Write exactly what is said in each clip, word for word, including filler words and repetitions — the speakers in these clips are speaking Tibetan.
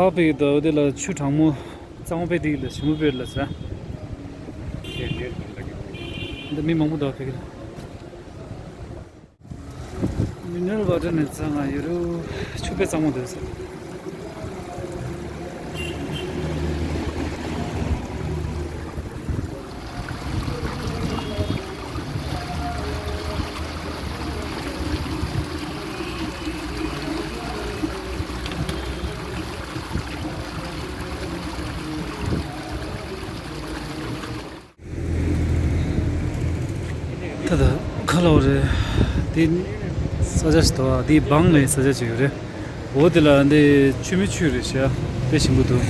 ཨ་ཕ་གི་ད་འོ་དེ་ལ་ཆུ་གྲང་མོ་གཙང་མོ་དཔེ་འགྲིག་ལ་ཞིམ་པོ་དཔེ་ལ་ཟ། འདི་མི་མང་པོ་འདུག་ཕ་གི་ལ། མི་ནེ་རལ་ཝ་ཊར་ནས་བཙལ་ང་ཡོད་རུ་ཆུ་དཔེ་གཙང་མོ་འདུག་ཟ། ད་ད་ཁ་ལོ་རེད། འདི་ས་ཆ་ཞིག་འདུག་ཨ། འདི་སྦང་ནས་ས་ཆ་ཅིག་ཡོད་རེད། འོ་དེ་ལ་འདི་ཆུ་མིག་ཆུ་རེད་ཤག་དཔེ་ཞིམ་པོ་འདུག་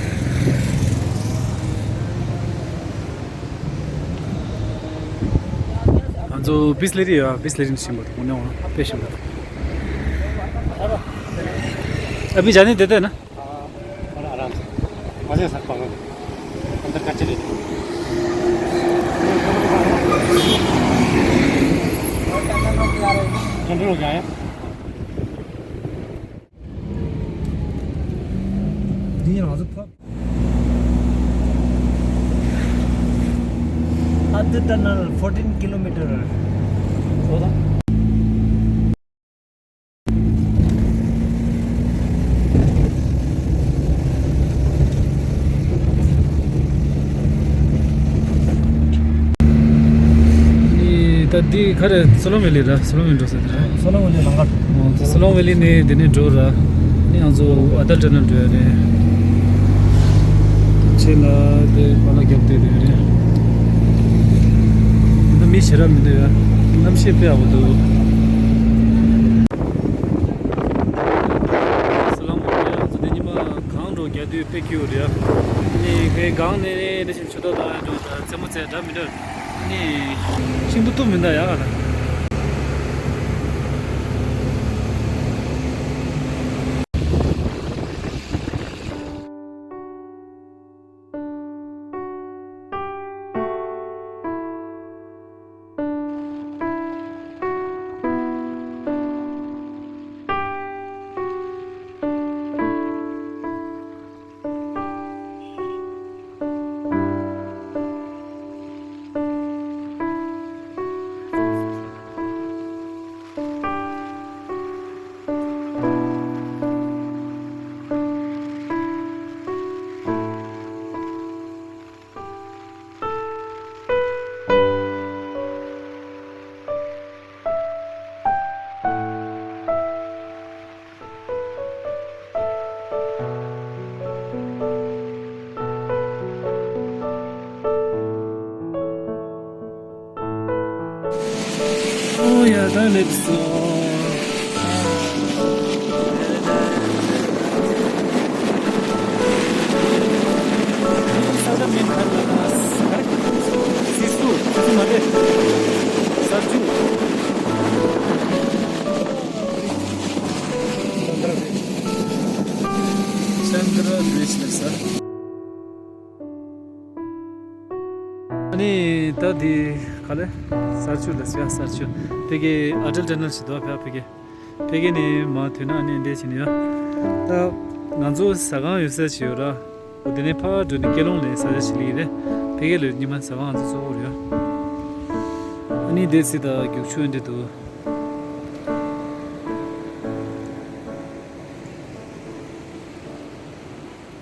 ང་ཚོ་བིས་ལེ་རི་ཡོད་ཨ། བིས་ལེ་རི་ནས་ཞིམ་པོ་འདུག་འོ་ནས་འོ་དཔེ་ཞིམ་པོ་འདུག་ཨ་ཕི་ཇ་ནི་དེ་དེ་ན། हाँ, और आराम से, मज़े से पकड़ो, अंदर का चले जाओ। ठंडा हो जाए। Adh tunnel, fourteen kilometer. ད་འདི་ག་རེ། སོ་ལོང་ཝེ་ལི་ར། སོ་ལོང་ཝེ་ལི་འགྲོ་ས་དེ་ར། སོ་ལོང་ཝེ་ལི་ལམ་ཁ། སོ་ལོང་ཝེ་ལི་ནས་དེ་ནས་འགྲོ་ར། ནི་ང་ཚོ་ཨ་ཏལ་ཊ་ནལ་འགྲོ་ཡ་རེད། ཕྱི་ལ་དེ་བ་ལ་རྒྱབ་དེ་དེ་རེད། ད་མི་ཞེ་དྲག་མི་འདུག་ཡ། གནམ་གཤིས་དཔེ་ཡག་པོ་འདུག་སོ་ལོང་ཝེ་ལི་ང་ཚོ་དེ་ཉི་མ་གངས་འགྲོ་རྒྱག་དུས་དཔེ་སྐྱིད་པོ་རེད་ཡ། ནི་ཁའི་གངས་ནས་ནི་དེ་བཞིན་ཆུ་ཐོག་ལ་འགྲོ་ད་རྩེད་མོ་རྩེ་འདྲ་མི་འདྲ། ནི་ཤིང་ཏུ་ཏུ་མི་འདའ་ཡག་ག་ལ། Oh yeah, that looks so. Chandra Village ལ་ས། ཨ་ནི་ད་འདི་ག་ལེ། གསར་ཆུ་ལ་ཟེར་ཡ། གསར་ཆུ་དེ་གའི་ཨ་ཏལ་ཊ་ནལ་ཞིག་འདུག་ཕ་གི། ཕ་གི་ནས་མར་ཐོན་ན་ཨ་ནི་འདི་བྱས་ནས་ཡ། ད་ང་ཚོ་ཟ་ཁང་ཡོད་ས་ཞིག་ཡོད་ར། འོ་དེ་ནས་ཕར་འགྲོ་ནས་ཀེ་ལོང་ལ་ས་ཆ་ཞིག་སླེབས་རེད། ཕ་གི་ལ་ཉི་མ་ཟ་ཁང་ང་ཚོ་གཙོ་བོ་རེད་ཡ། ཨ་ནི་འདི་སི་ད་རྒྱུག་ཆུ་འདི་འདུག་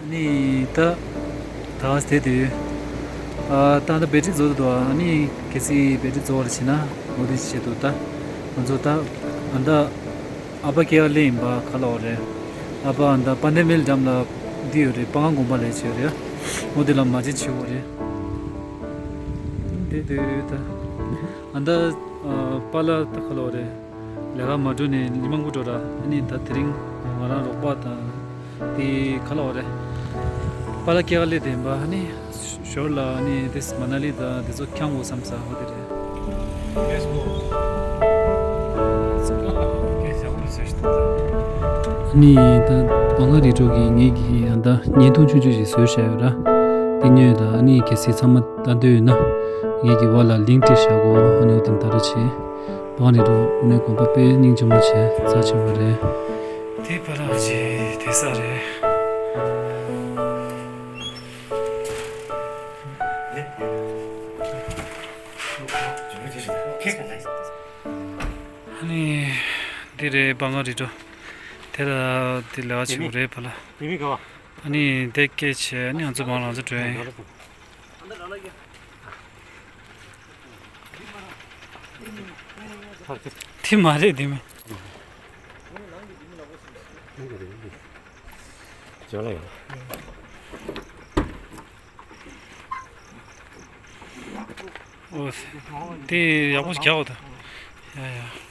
ནི་ད་ད་དེ་དུས་ཨ་ད་ད་བེ་ཊི་རི་རྫོགས་འདུག་ཨ་ནི་གལ་སྲིད་བེ་ཊི་རི་རྫོགས་པ་བྱས་ན་འོ་དེ་བྱེད་དུ་ད་ང་ཚོ་ད་ཨ་ད་ཨ་པ་ཀེ་ཨ་ལེ་ཡིན་པ་ག་ལ་འོ་རེད། ཨ་པ་ཨ་ད་པ་ནེ་མེལ་འགྲམ་ལ་འདི་ཡོད་རེད། པ་ང་དགོན་པ་ལས་བྱེད་རེད། འོ་དེ་ལ་མ་ཅི་བྱེད་འོ་རེད། དེ་དུས་ད་ཨ་ད་པཱ་ལགས་ད་ག་ལ་འོ་རེད། ལས་ཀ་མ་འགྲོ་ནས་མི་མང་པོ་འགྲོ་ར། ཨ་ནི་ད་དེ་རིང་ང་རང་རོགས་པ་དང་དེ་ག་ལ་འོ་རེད། པཱ་ལགས་སྐྱེལ་ག་སླེབས་བསྡད་པ། ཨ་ནི་ཞོར་ལ་ཨ་ནི་དེ་མ་ན་ལི་དང་དེ་ཚོ་འཁྱམ་དགོས་བསམ་ས་འོ་དེ་རེད། Let's go. ཨ་ནི་ད་བང་ག་རི་ཁྲོད་ཀྱི་ངེད་ཀྱིས་ཨ་ད་བརྙན་ཐུང་ཆུང་ཆུང་ཞིག་བཟོས་བཞག་ཡོད་ར། དེ་ཉོས་ད་ཨ་ནི་གལ་སྲིད་ཚང་མ་ལྟ་འདོད་ཡོད་ན་ངེད་ཀྱི་བར་ལ་ལིང་ཀྲིག་བཞག་གོ་ཨ་ནི་འོ་དེ་ད་ར་ཆེ། བང་རི་རུ་ནས་དགོན་པ་དཔེ་སྙིང་རྗེ་མོ་བྱས་རྩ་ཆེན་པོ་རེད། དེ་ཕ་རག་ཅིག་དེ་ས་རེད། ཨ་ནི་འདི་རེད། པ་ང་རི་ཏོ། དེ་ལ་འདི་ལས་ཀ་བྱེད་དགོས་རེད་པ་ལ། ཨ་ནི་འདི་སྐད་བྱས། ཨ་ནི་ང་ཚོ་མར་ལམ་སང་འགྲོ་ཡ་ཡིན། དེ་མ་རེད། དེ་མིན། ཨོ། དེ་ཡག་པོ་ཞིག་རྒྱག་འོ་ད། ཡ་ཡ།